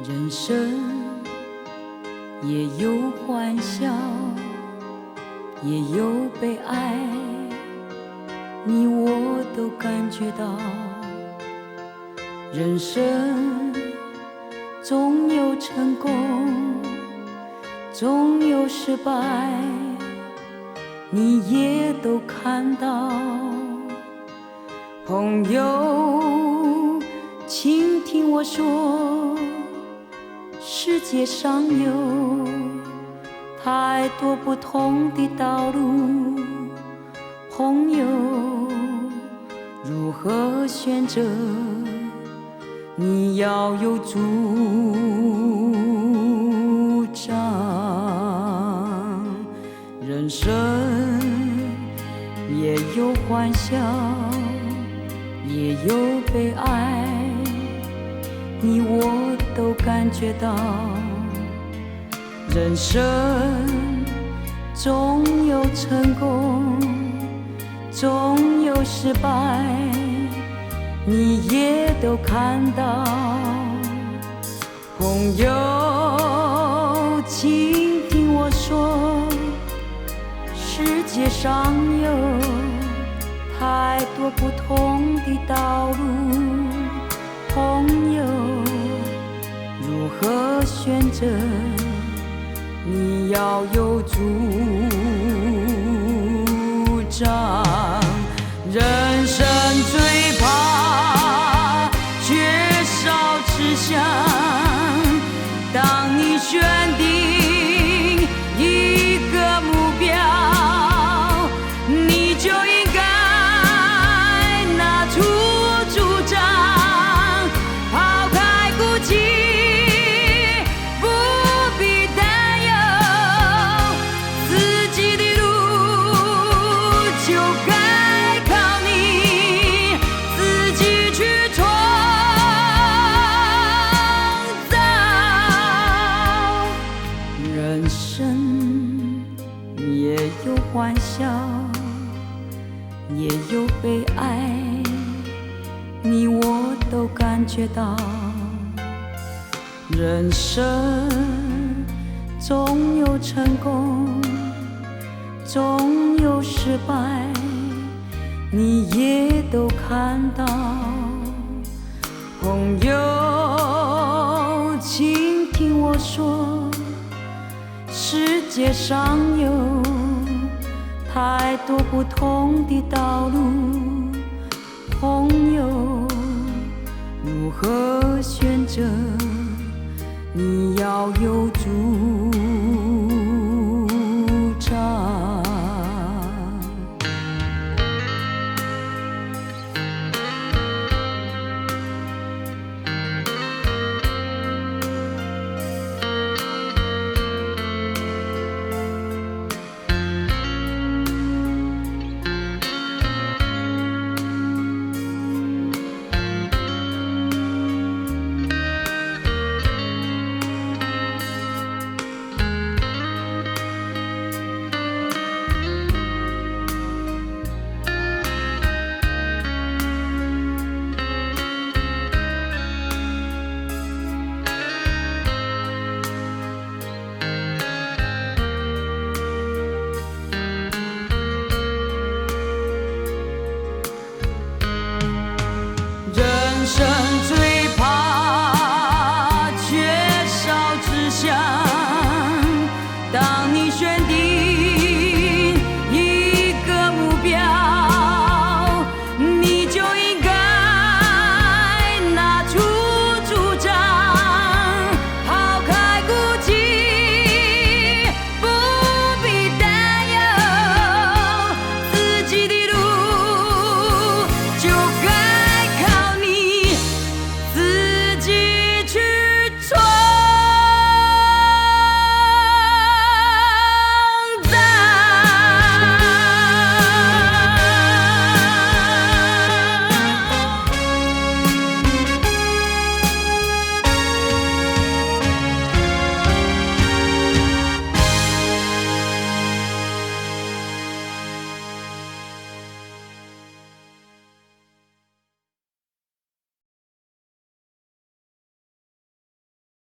人生也有歡笑，也有悲哀，你我都感覺到。人生總有成功，總有失敗，你也都看到。朋友，請聽我說，世界上有太多不同的道路，朋友，如何選擇？你要有主張。人生也有歡笑，也有悲哀，你我都感覺到。人生總有成功，總有失敗，你也都看到。朋友，請聽我說，世界上有太多不同的道路，朋友，如何選擇？你要有主張。人生最怕缺少志向，當你選定一個目標，你就應該拿出主張，拋開顧忌，不必擔憂，自己的路就該靠你自己去創造。人生也有歡笑，也有悲哀，你我都感覺到。人生總有成功，總有失敗，你也都看到。朋友，請聽我說，世界上有太多不同的道路。